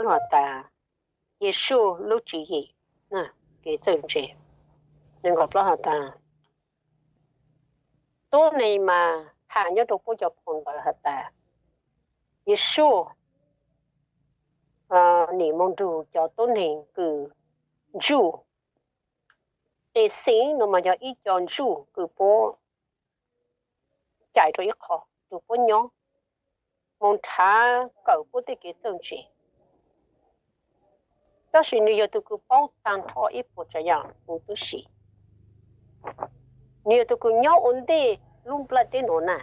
has tas Yexus lub tswv yim, kev txawj ntse. Nees nkaum plaub has tas, tuab neeg mas tham nyob rau puab cov phau ntawv has tas Yexus nim mus nrug cov tuab neeg kws ntsuj, qe xeem no mas yog ib co ntsuj kws puab cais rau ib qho, rau puab nyob, mus nrhav kawm puab tej kev txawj ntse. Tab sis nws yog tug kws paub taag nrho ib puas tsav yaam huv tib si. Nws yog tug kws nyob ua ntej lub nplajteb nuav na.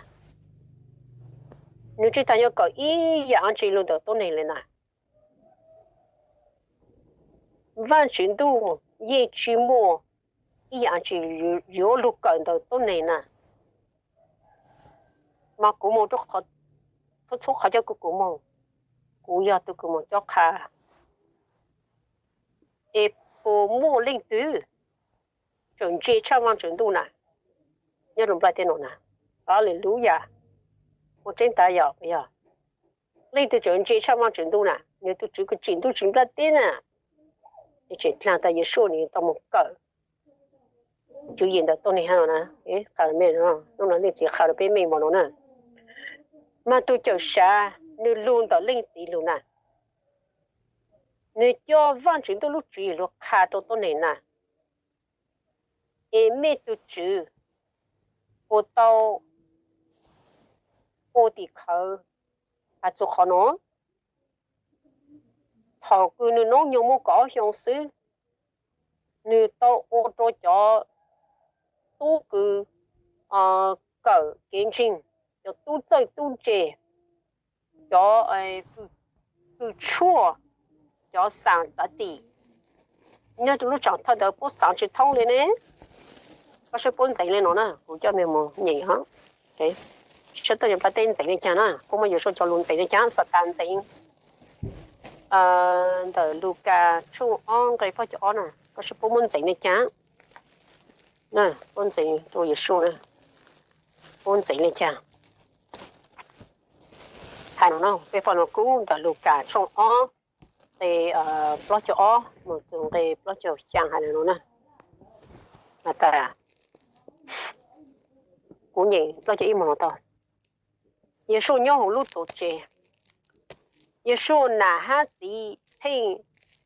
Nws tsi tas yuav kawm ib yaam dlaab tsi lug ntawm tuab neeg le na. Vaajtswv ntuj yeej tsi muaj ib yaam dlaab tsi yuav lug kawm ntawm tuab neeg na. Mas kuv moog rua txhua qhov coj kuv moog, kuv yog tug kws moog cob qha. Es puas muaj leej twg tseem ntse tshaj Vaajtswv ntuj na? Nyob rua nplaj teb nuav na. Aleluyas. Ua tseeb tas yog puas yog? Leej twg tseem ntse tshaj Vaajtswv ntuj na? Nwg tug Tswv kws tsim ntuj tsim nplaj teb na. Nwg tseem dlaag tas Yexus nwg tau moog kawm tswv yim ntawm tuab neeg hab no na. Hnub no leej txiv qha rua peb meej npaum no na. Mas tug Cawmsev nwg lug ntawm leej txiv lug na. Nwg coj Vaajtswv ntuj lub tswv yim lug qha rua tuab neeg na. Es mej tug Tswv puas tau ua tim khawv has txug qhov no? Thaus kws nwg noob nyoog muaj kaum ob xyoo xwb, nwg tau ua rua cov tub kws kawm kev ntseeg, cov tub txawj tub ntse, cov kws tshuaj, cov xaam txav txim nyob rua lub tsaam thawj ntawd puab xaav tsi thoob le ne. Koj saib puab ntxeev le no na, kuv coj mej moog nyeem os. Saib tuab neeg nplaj teb ntxeev le caag na, puab muab Yexus cov lug ntxeev le caag, Xatas ntxeev ntawm Lukas tshooj ob nqe plaub caug ob na, koj saib puab muab ntxeev le caag. Puab ntxeev rua Yexus na, puab ntxeev le caag. Has no, peb pom no kub ntawm Lukas tshooj ob nqe plaub caug ob moog txug nqe plaub caug xyaa has le no na. Kuv nyeem plaub caug ib moog no tau. Yexus nyob huv lub tuam tsev. Yexus nam hab txiv pheej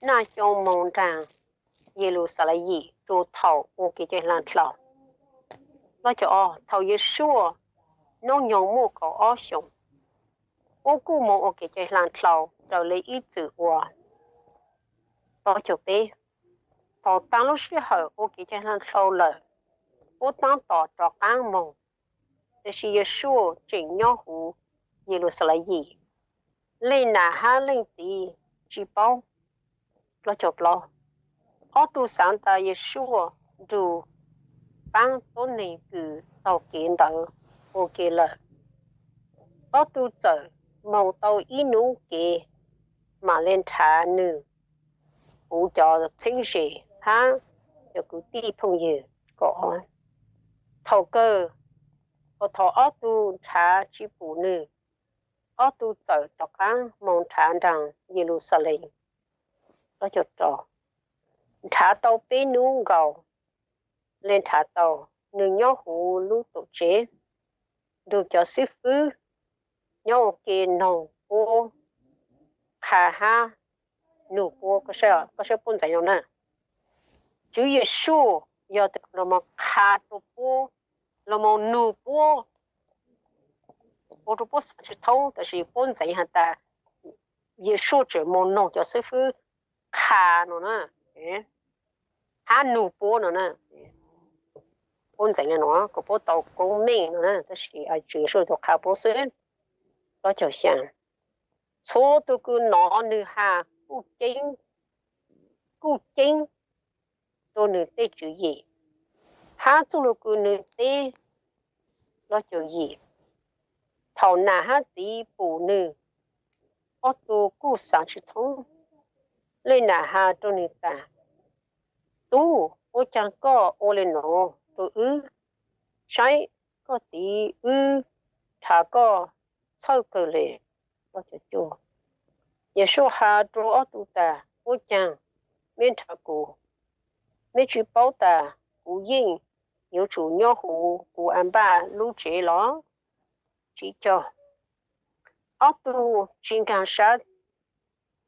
naj xyoo moog nraag Yeluxalees rua thaum ua kev cai hlaa dlhau. Plaub caug ob, thaum Yexus noob nyoog muaj kaum ob xyoos, puab kuj moog ua kev cai hlaa dlhau raws le ib txwm ua. Plaub caug peb, thaum taag lub sij hawm ua kev cai hlaa dlhau lawm, puab taab tom rov qaab moog, tab sis Yexus tseem nyob huv Yeluxalees, leej nam hab leej txiv tsi paub. Plaub caug plaub, ob tug xaav tas Yexus nrug paab tuab neeg kws taug kev ntawd ua ke lawm. Ob tug txawm moog tau ib nub kev, mam le nrhav nws pum cov txheeb ze hab cov kwv tij phooj ywg. Kaum ob, thaum kawg, thaum ob tug nrhav tsi pum nws, ob tug txawm rov qaab moog nrhav nraag Yeluxalees. Plaub caug rau, nrhav tau peb nub nkaus, le nrhav tau, nws nyob huv lub tuam tsev, nrug cov xib fwb nyob ua ke noog puab qha hab nug puab. Koj saib puab ntxeev no na, Tswv Yexus yog tug kws los moog qha rua puab, los moog nug puab, ua rua puab xaav tsi thoob, tab sis puab ntxeev has tas Yexus tseem moog noog cov xib fwb qha no na, hab nug puab no na. Puab ntxeev le no kom puab tau koob meej no na, tab sis Tswv Yexus tug qha puab xwb. Plaub caug xyaa, txhua tug kws nov nwg has kuj ceeb rua nwg tej tswv yim hab txuj lug kws nwg teb. Plaub caug yim, thaum nam hab txiv pum nwg, ob tug kuj xaav tsi thoob. Leej nam has rua nwg tas, Tub, ua caag koj ua le nuav rua wb? Saib, koj txiv wb nrhav koj txhawj kawg le. Plaub caug cuaj, Yeshua has rua ob tug tas, Puab caag meb nrhav kuv? Meb tsi paub tas kuv yeej yuav tsum nyob huv kuv A npaj lub tsev los? Tsib caug. Ob tug tsi nkaag sab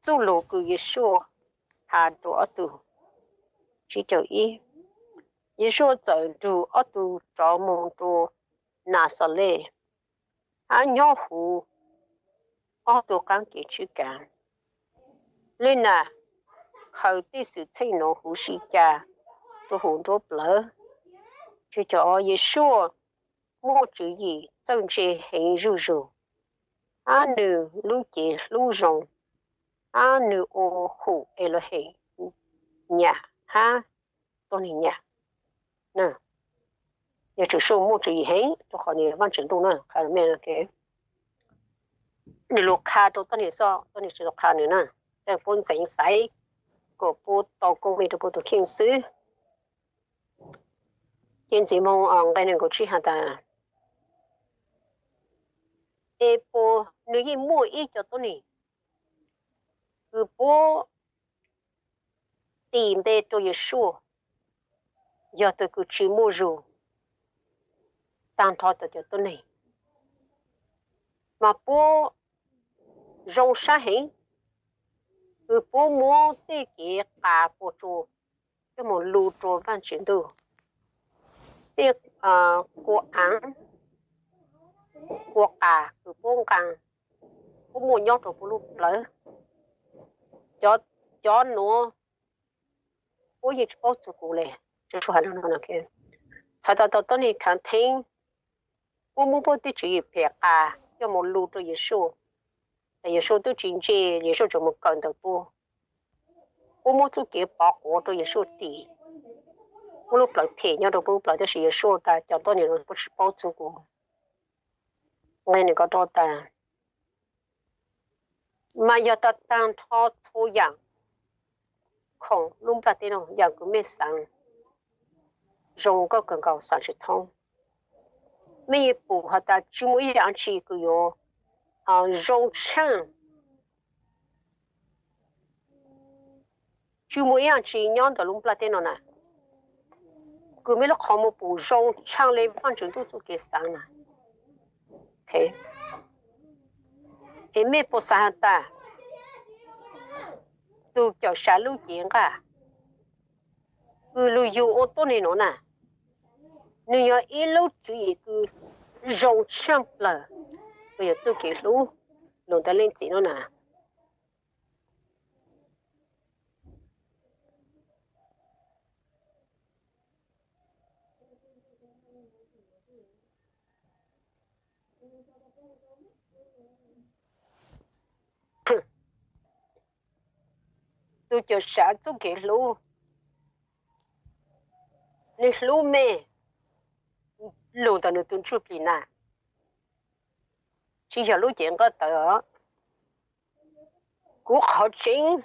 txuj lug kws Yeshua has rua ob tug. Tsib caug ib. Yeshua txawm nrug ob tug rov moog rua Naxales, hab nyob huv ob tug qaab kev tswj kaav. Leej nam khaws tej xwm txheej nuav huv si ca rua huv nruab plawv. Tsib caug ob. Yeshua muaj tswv yim txawj ntse heev zuj zug, hab nwg lub cev hlub zoo, hab nwg ua hum Elauhees nyam hab tuab neeg nyam. Yawg Tswv Suj muaj tswv yim heev rua qhov nwg Vaajtswv Ntuj na. Nwg lug qha rua tuab neeg xwb, tuab neeg tsi tau qha nwg na. Caag puab ntxeev xaiv kom puab tau koob meej rua puab tug kheej xwb. Ces ntxiv moog nqe neeg nkaum tsib has tas, es puas nwg yeej muaj ib co tuab neeg kws puab tis npe rua Yeshua, yog tug kws tsi muaj zug taag nrho tau cov tuab neeg, mas puab zoo sab heev kws puab muab tej kev qas puas tsuaj coj moog lug rua Vaajtswv Ntuj. Tej kua aav, kua qas kws puab nqaa, puab muaj nyob rua puab lub plawv, cov nuav puab yeej tsi paub txug kuv le. Txhais tau tau tuab neeg khaav theeb, puab muab puab tej tswv yim phem qas coj moog lug rua Yeshua, tas Yeshua tub tsi ntse, Yeshua tseem moog kawm ntawm puab. Puab muab txuj kev pov quav rua Yeshua tim, puab lub plawv phem nyob rua puab lub plawv, tab sis Yeshua tas cov tuab neeg nuav puab tsi paub txug kuv. Nqe neeg nkaum rau tas, mas yog tas taag nrho txhua yaam khoom lub nplaj teb nuav, yaam kws mej xaav zoo nkauj kawg nkaus xaav tsi thoob, mej yeej pum has tas tsi muaj ib yaam tsi kws yuav zoo tshaaj, tsi muaj ib yaam tsi nyob ntawm lub nplaj teb nuav na kws mej lub qhov muag pum zoo tshaaj le Vaajtswv Ntuj txuj kev xaav na. Es mej puas xaav has tas tug Cawmseej lub cev nqaj kws lug yug ua tuab neeg nuav na, nwg yog ib lub tswv yim kws zoo tshaaj plawg kws yog txuj kev hlub lug ntawm leej txiv nuav na? Tug Cawmseej txuj kev hlub, nwg hlub mej lug ntawm nwg tug ntsuj plig na, tsi yog lub cev nqaj tawv os. Kuv qhov tseeb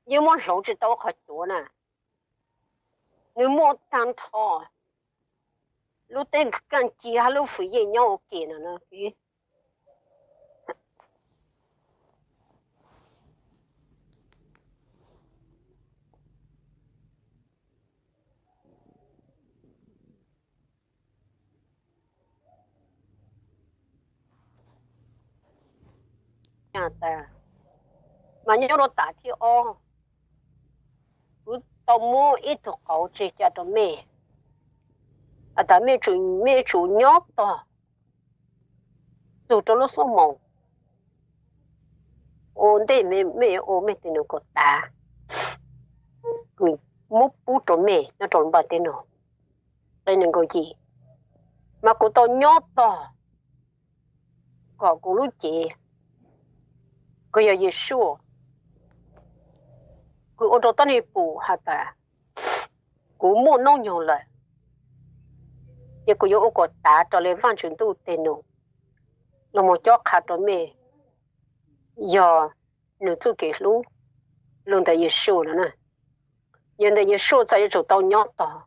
yeej muab hloov tsi tau qhov cuav na, nwg muaj taag nrho lub teb kaaj ci hab lub fwm yeej nyob ua ke no. Mas nyob rau tam thib ob, kuv tau muab ib tug qauv tseg ca rau mej, has tas mej yuav tsum nyob tog txug rau lub xuab moos ua ntej mej yuav ua mej teg num kom tas, kuv muab pub rua mej nyob rau lub nplaj teb no. Nqe neeg nkaum yim, mas kuv tau nyob tog kom kuv lub cev kws yog Yeshua, kws ua rau tuab neeg pum has tas kuv muaj noob nyoog lawm, ces kuv yuav ua kom tav raws le Vaajtswv Ntuj teg num los mus cob qha rau mej yog nws txuj kev hlub lug ntawm Yeshua no na. Yog ntawm Yeshua txhad yuav tsum tau nyob tog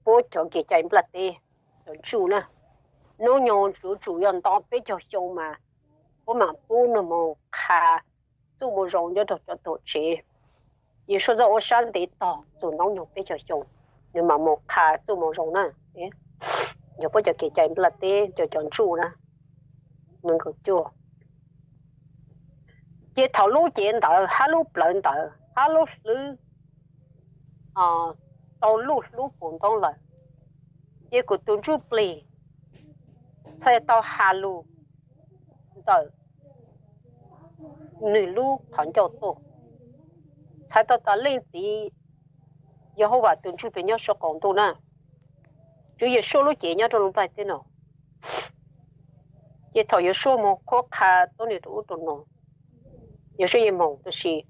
puab cov kev cai nplaj teb, cov Jew na. Noob nyoog yuav tsum yog nto peb caug xyoo mas puab mam pub nws moog qha txuj moo zoo nyob rau cov tuam tsev. Yeshua txawm ua sab ntev tog txug noob nyoog peb caug xyoo, nws mam moog qha txuj moo zoo na. Yog puab cov kev cai nplaj teb cov cov ntsuj na, nees nkaum cuaj. Ces thaum lub cev ntawd hab lub plawv ntawd hab lub hlwb tau luj hlub puv ntoob lawm, ces kuv tus ntsuj plig txhais tau has lug ntawm nws lub qhov ncauj tuaj, txhais tau tas Leej Txiv Yehauvas tus Ntsuj Plig nyob saum qaum ntuj na, Tswv Yeshua lub cev nyob rau lub nplaj teb no. Ces thaum Yeshua moog qhuab qha tuab neeg rau ub rau no, Yeshua yeej moog, tab sis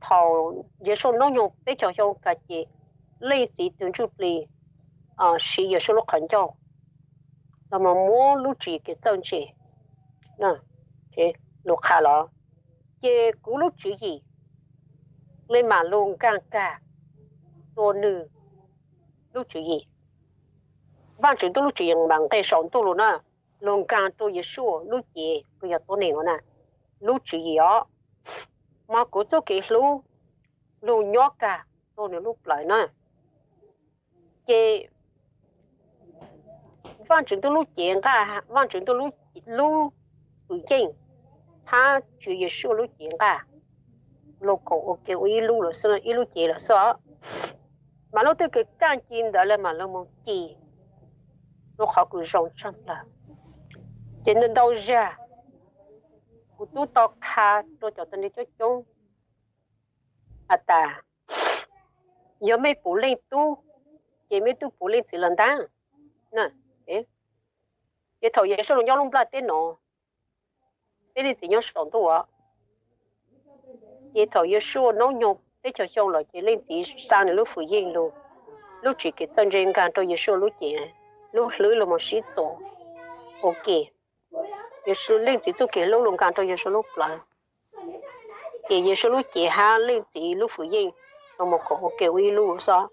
thaum Yeshua noob nyoog peb caug xyoo kag ces Leej Txiv tus Ntsuj Plig siv Yeshua lub qhov ncauj los mus muab lub tswv yim kev txawj ntse lug qha los, ces kuv lub tswv yim le mam lug nkaag kag rua nwg lub tswv yim. Vaajtswv Ntuj lub tswv yim mas nqes saum ntuj lug na, lug nkaag rua Yeshua lub cev kws yog tuab neeg no na, lub tswv yim os, mas kuv txuj kev hlub lug nyob kag rua nwg lub plawv na. Ces Vaajtswv Ntuj lub cev nqaj, Vaajtswv Ntuj lub fwm yeej hab Tswv Yeshua lub cev nqaj lug koom ua ke ua ib lub lawm xwb, ib lub cev lawm xwb os. Mas lub teeb kws kaaj ci ntawd le mas lug moog ci lub qhov kws zoo tshaj plawg. Ces ntau ntau zag kuv tub tau qha rua cov tug neeg coob coob has tas, yog mej puv Leej Tub, ces mej tub puv Leej Txiv los ntaag. Ces thaum Yeshua lug nyob lub nplaj teb no, peb Leej Txiv nyob saum ntuj os. Ces thaum Yeshua noob nyoog peb caug xyoo los ces Leej Txiv xa nws lub fwm yeej lug, lub tswv yim kev txawj ntse nkaag rua Yeshua lub cev, lub hlwb lug moog sib txuas ua ke. Leej Txiv txuj kev hlub lug nkaag rua Yeshua lub plawv, ces Yeshua lub cev hab Leej Txiv lub fwm yeej lug moog koom ua ke ua ib lub xwb.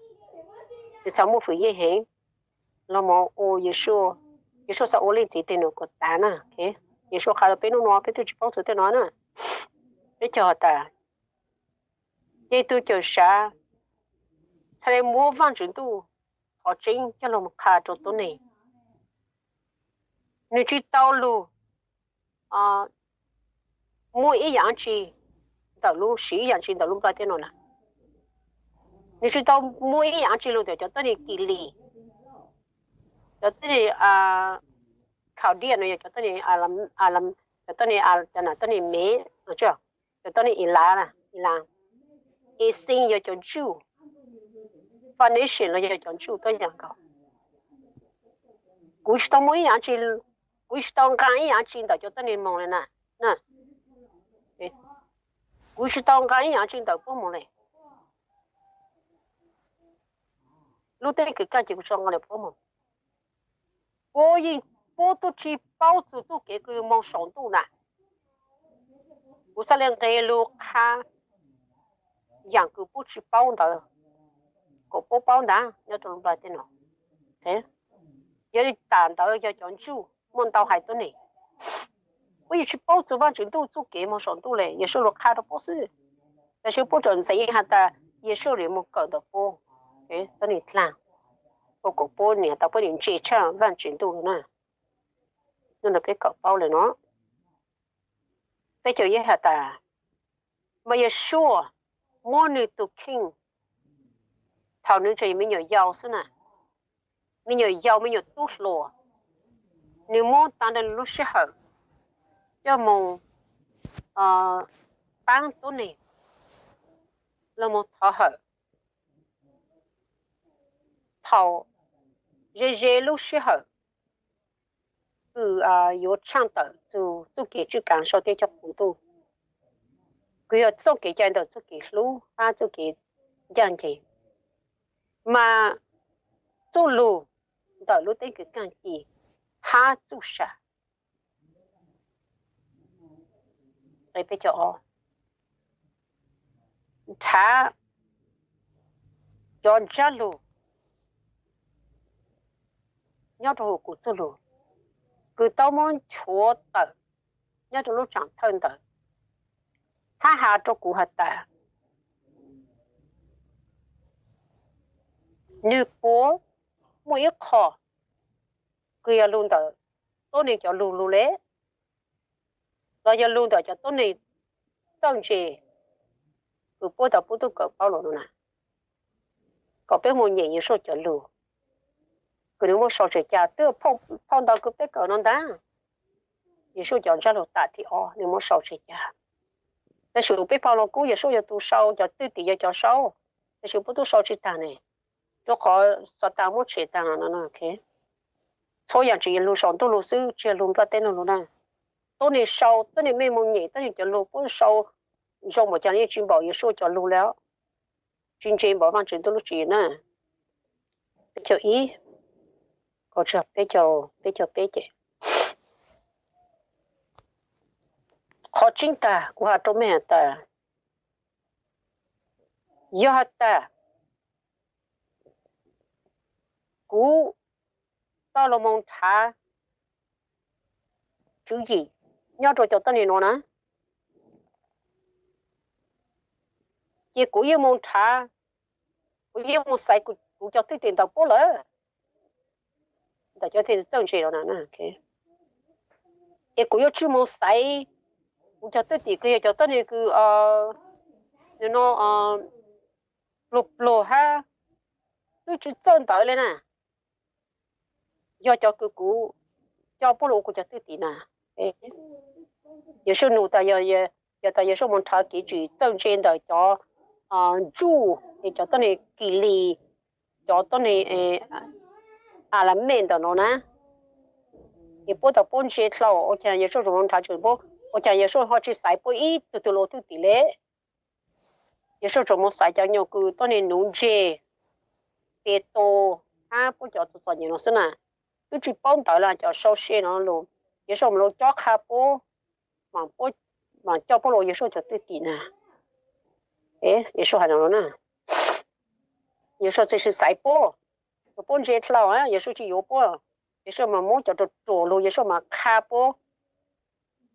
Nws txhad muaj fwm yeej heev lug moog ua Yeshua, Yeshua txhad ua Leej Txiv teg num kuas tav na. Yeshua qha rua peb nub nua peb tub tsi paub txug tej no na. Peb caug has tas, yog tug cawm sav txhad le muab Vaajtswv Ntuj qhov tseeb coj lug qha rua tuab neeg. Nws tsi tau lug muaj ib yaam dlaab tsi ntawm lub, siv ib yaam dlaab tsi ntawm lub nplaj teb no na. Nws tsi tau muaj ib yaam dlaab tsi lug ntawm cov tuab neeg Kilis, cov tuab neeg Khaudis no, yog cov tuab neeg, cov tuab neeg, cov tuab neeg Mev, cov tuab neeg Ilas, Ilas, Esij yog cov Jew, Phoenician los yog cov Jew tuab yam nkaus. Kuv tsi tau muaj ib yaam dlaab tsi, kuv tsi tau nqaa ib yaam dlaab tsi ntawm cov tuab neeg Moos le na. Kuv tsi tau nqaa ib yaam dlaab tsi ntawm puab Moos le. Lub teeb kws kaaj ces kuv tsi tau nqaa le puab Moos. Puab yeej, puab tub tsi paub txug txuj kev kws moog saum ntuj na. Kuv txhad le nqe lug qha yaam kws puab tsi paub ntawd kom puab paub ntag nyob rau lub nplaj teb no. Yog li tam ntawd yog cov Jew muaj ntau haiv tuab neeg, puab yeej tsi paub txug Vaajtswv Ntuj txuj kev moog saum ntuj le, Yeshua lug qha rua puab xwb. Tab sis puab tseem ntxeev has tas Yeshua lug moog kawm ntawm puab, tuab neeg dlaag, ua kom puab niam tas puab niam ntse tshaj Vaajtswv Ntuj lug na. Nub nua peb kawm paub le no, peb caug yeb has tas, mas Yeshua muab nwg tug kheej thaum nwg tseem yog me nyuam yaus xwb na, me nyuam yaus me nyuam tub hluas, nwg muab tag nrho lub sij hawm coj moog paab tuab neeg, lug moog thov hawm thaum ze ze lub sij hawm kws yuav tshaaj tawm txug txuj kev tswj kaav sau tej coj qub ntuj, kws yog txuj kev cai ntawm txuj kev hlub hab txuj kev ncaaj nceeg, mas txuj lug ntawm lub teeb kws kaaj ci hab txuj sa nrhav cov ntsab lug nyob rua huv kuv txuj lug, kws tau muab nchuav tawm nyob rau lub tsam thawj ntawd, hab has rau kuv has tas, nwg puab muaj ib qho kws yog lug ntawm tuab neeg cov lug lug le, los yog lug ntawm cov tuab neeg txawj ntse kws puab tau puab tub kawm paub lug no na, kom peb moog nyem Yeshua cov lug kws nwg muab sau tseg ca. Twb phau ntawv kws peb kawm no ntag, Yeshua cov ntsab lug tam thib ob nwg muab sau tseg ca. Tab sis peb phau los kub Yeshua yog tug sau, cov twj tim yog cov sau, tab sis puab tub sau tsi taag ne, rua qhov Xatas muab tshem taag no. Txhua yaam tsi yog lug saum ntuj lug xwb, tsi yog lug nplaj teb nug lug na. Tuab neeg sau, tuab neeg mej moog nyem tuab neeg cov lug puab sau zoo npaum caag yeej tsi npaum Yeshua cov lug le, tsi ntse npaum Vaajtswv ntuj lub tswv yim na. Peb caug ib, peb caug peb ces, qhov tseeb taag kuv has rua mej has tas, yog has tas kuv tau lug moog nrhav tswv yim nyob rua cov tuab neeg nuav na, ces kuv yeej moog nrhav, kuv yeej moog xaiv kuv cov twj tim ntawm puab lawm, ntawm cov txawj ntse lawm na. Ces kuv yuav tsi moog xaiv kuv cov twj tim kws yog cov tuab neeg kws, nwg no, pluag pluag hab twb tsi txawj ntawv le na, yog cov kws kuv coj puab lug ua kuv cov twj tim na. Yeshua nug tas, yog tas Yeshua moog nrhav kev tsim txawj ntse ntawm cov Jew, cov tuab neeg Kilis, cov tuab neeg Alamej ntawm no na, ces puab tas puab ntse dlhau, ua caag Yeshua tsi moog nrhav tswv puab, ua caag Yeshua ho tsi xaiv puab ib tug tug lug twj tim le? Yeshua tsuas moog xaiv cov nyuas kws tuab neeg nuv ntseg, Petus hab puab cov txom nyem no xwb na. Twb tsi paub ntawv le cov sau se no lug, Yeshua moog lug cob qha puab, mas coj puab lug ua Yeshua cov twj tim na. Yeshua has no na, Yeshua tsi xaiv puab, puab ntse dlhau, Yeshua tsi yuav puab. Yeshua mas muab cov ruam ruam lug, Yeshua mas qha puab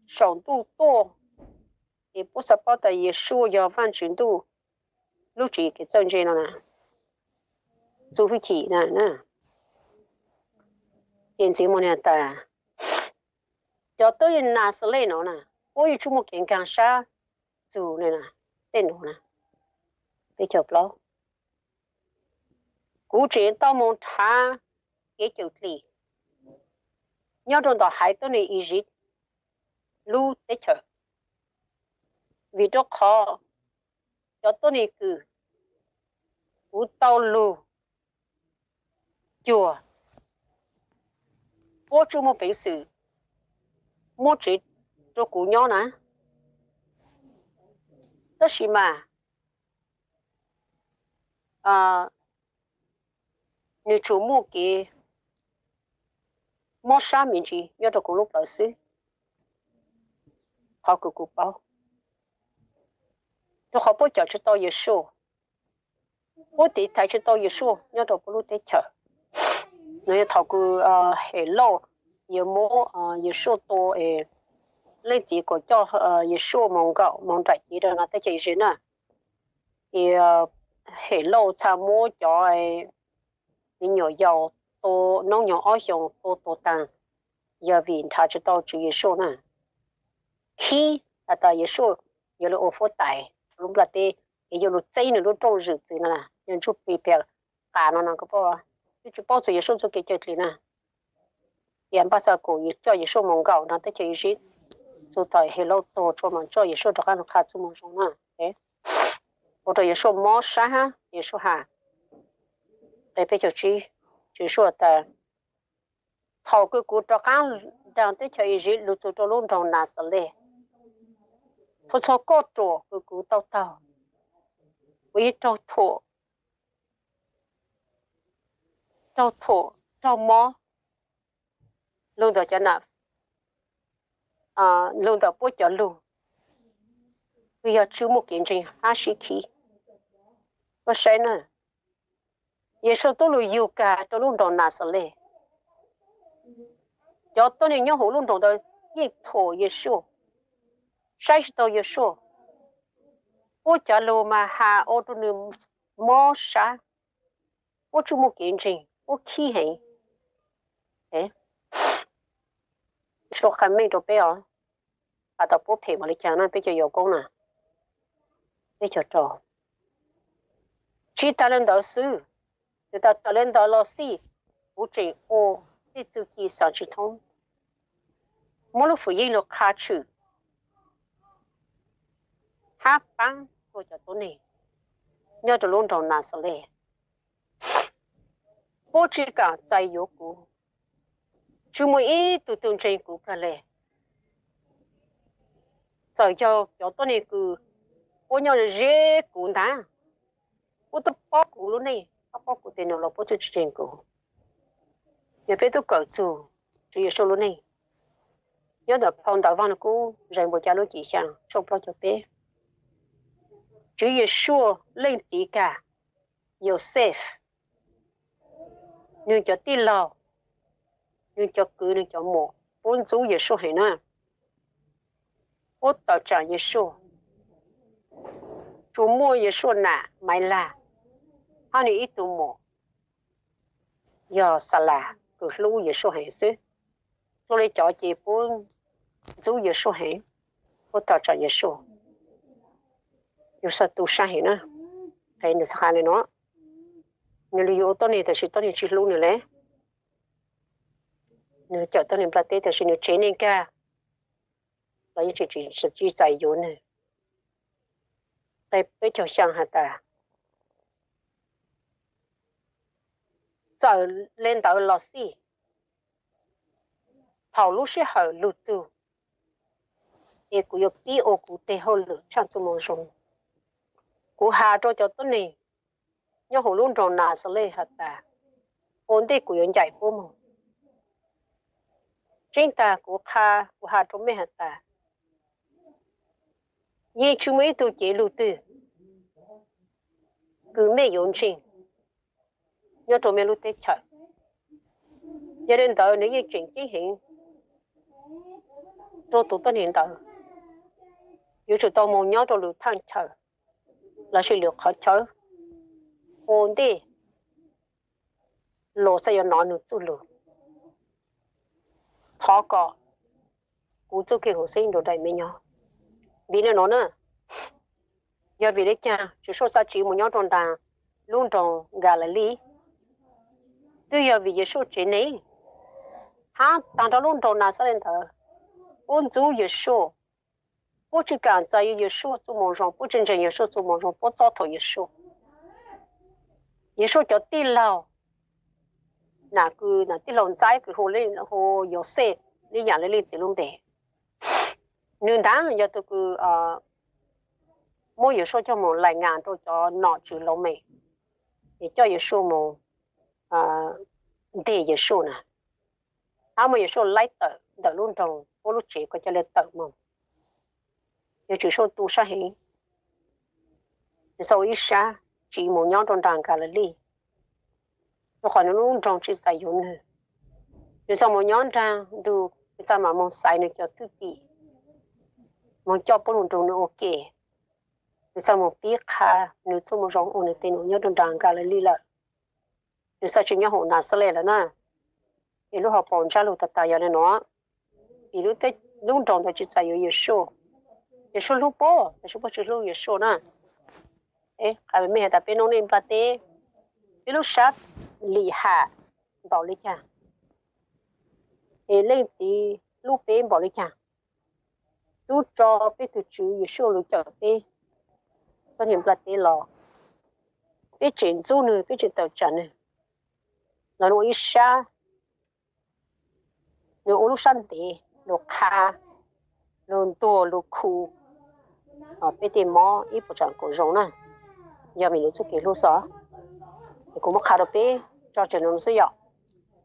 saum ntuj tuaj, es puab xaav paub tas Yeshua yog Vaajtswv Ntuj lub tswv yim kev txawj ntse no na, txuj hwj chim na. Ces ntxiv moog has tas, cov tuab neeg Naxales no na, puab yeej tsi muaj kev nkaag sab txug le na, tej nuav na. Kuv tseem tau moog nrhav kev cawm dlim nyob rua ntawm haiv tuab neeg Iziv lub teb chaws, vim rua qhov cov tuab neeg kws kuv tau lug cuag puab tsi muaj peev xwm muab tsev rua kuv nyob na. Tab sis mas nwg tsuas muaj kev mob sab me ntsis nyob rua kuv lub plawv xwb, qhov kws kuv paub, rua qhov puab cawm tsi tau Yeshua, puab tiv thaiv tsi tau Yeshua nyob rua puab lub teb chaws. Nwg yog thaum kws Helauj yuav muab Yeshua tua, leej txiv kuas coj Yeshua moog nkaum moog nraim cev rua teb chaws Iziv na, es Helauj txhaj muab cov me nyuam yaus tua noob nyoog ob xyoos tua tuag taag, yog vim nrhav tsi tau Tswv Yeshua na. Khib has tas Yeshua yuav lug ua fuab tais rua lub nplaj teb, es yuav lug txeeb nwg lub rooj zwm txwv no, yog ntsuj plig pliag qas no no. Koj paub, twb tsi paub txug Yeshua txuj kev cawm dlim na. Ces npaj xav kuas coj Yeshua moog nkaum rua teb chaws Iziv, txug thaum Helauj tuag tsua mas coj Yeshua rov qaab lug qha txuj moo zoo na. Ua rua Yeshua mob sab hab, Yeshua has, nqe peb caug tsib, Yeshua tas, thaum kws kuv rov qaab rua teb chaws Iziv lug txug rua lub nroog Naxales, txhua txhua kauj ruam kws kuv tau taug, kuv yeej raug thuam, raug thuam, raug mob lug ntawm cov nam, lug ntawm puab cov lug, kws yog tsi muaj kev ntseeg hab sib khib. Koj saib na, Yeshua tub lug yug kag rua lub nroog Naxales, cov tuab neeg nyob huv lub nroog ntawd yeej thuam Yeshua, saib tsis taus Yeshua, puab cov lug mas has ua rua nwg mob sab, puab tsi muaj kev ntseeg, puab khib heev. Yeshua qha meej rua peb os, has tas puab phem npaum le caag na, peb cov yawg koob na, peb cog rau. Tsi taag le ntawd xwb, nwg tas tawm le ntawd los xij, kuv tseem ua tej txuj ci xaav tsi thoob, muab lub fwm yeej lug qha tshwm hab paab rua cov tuab neeg nyob rua lub nroog Naxales. Puab tsi kaam txais yuav kuv, tsi muaj ib tug tug ntseeg kuv kawg le. Txawm yog cov tuab neeg kws puab nyob ze kuv ntaag, puab tub paub kuv lub neej, paub kuv tej num los puab tub tsi ntseeg kuv. Yog peb tub kawm txug Tswv Yeshua lub neej, nyob ntawm phau ntawv Vaaj Lug Kub Zeeg Npuag Cai lub cim xyaa tshooj plaub caug peb, Tswv Yeshua leej txiv kag Yauxej, nwg cov tij laug, nwg cov kwv, nwg cov muam puab ntxub Yeshua heev na. Puab tawm tsaam Yeshua, tsuas muaj Yeshua nam Maiv Lag hab nwg ib tug muam yog Xa Las kws hlub Yeshua heev xwb. Dlua le cov ces puab ntxub Yeshua heev, puab tawm tsaam Yeshua. Yus xav tu sab heev na, nwg xav has le nuav, nwg lug yuav ua tuab neeg tab sis tuab neeg tsi hlub nwg le. Nwg cawm tuab neeg nplaj teb tab sis nwg tsev neeg kag los yeej tsi txais yuav nwg. Nqe peb caug xyaa has tas, txawm le ntawd los xij, thaum lub sij hawm lug txug, es kuv yuav pib ua kuv teg hauj lwm tshaaj txuj moo zoo. Kuv has rua cov tuab neeg nyob huv lub nroog Naxales has tas, ua ntej kuv yuav ncaim puab moog, tseeb taag kuv qha, kuv has rua mej has tas, yeej tsi muaj ib tug cev lug twg kws mej yuav ntseeg nyob rua mej lub teb chaws. Yog le ntawd nwg yeej tseem ceeb heev rua tug tuab neeg ntawd, yuav tsum tau moog nyob rua lwm thaaj chaw lossis lwm qhov chaw ua ntej luas xav yuav nov nwg txuj lug. Thov kom kuv txuj kev huv xeeb nrug daim mej nyob. Vim le nuav na, yog vim le caag Tswv Yeshua xaav tsiv moog nyob rua nraag lub nroog Galilej? Twb yog vim Yeshua tsev neeg hab taag nrho lub nroog Naxales ntawd puab ntxub Yeshua, puab tsi kaam txais Yeshua txuj moo zoo, puab tsi ntseeg Yeshua txuj moo zoo, puab txob thuam Yeshua. Yeshua cov tij laug, nam kws nam tij laug ntxaib kws hu Yauxej, le yaam le leej txiv lub npe, nwg ntaag yog tug kws muab Yeshua coj moog laim ngas rua cov nom tswv Loos Mem, es coj Yeshua moog nteg Yeshua na, hab muab Yeshua laib tawm ntawm lub nroog puab lub tsev kom ca le tawm moog. Yog Tswv Yeshua tu sab heev, nwg txhaj ua ib sab tsiv moog nyob rua nraag Galilej, rua qhov nwg lub nroog tsi txais yuav nwg. Nwg txhaj moog nyob nraag nrug, nwg txhaj maam moog xaiv nwg cov thwj tim, moog coj puab lug nrug nwg ua ke. Nwg txhaj moog pib qha nwg txuj moo zoo ua nwg tej num nyob rua nraag Galilej lawm. Nwg txhaj tsi nyob huv Naxales lawm na. Es lub hauv paus ntsab lug tag tag yog le nuav, es lub nroog ntawd tsi txais yuav Yeshua. Yeshua hlub puab tab sis puab tsi hlub Yeshua na. Qha mej has tas peb noob neej nplaj teb, peb lub sab lim ham npaum le caag, es leej txiv hlub peb npaum le caag, tub tso peb tug Tswv Yeshua lug cawm peb tuab neeg nplaj teb los, peb tseem ntxub nwg, peb tseem tawm tsaam nwg, los nwg ua ib sab, nwg ua lub sab ntev lug qha, lug ntuag lug khu peb tej mob ib puas tsaam kaum zoo na. Yog vim nwg txuj kev hlub xwb. Es kuv muab qha rua peb tso tseg nuav xwb yom.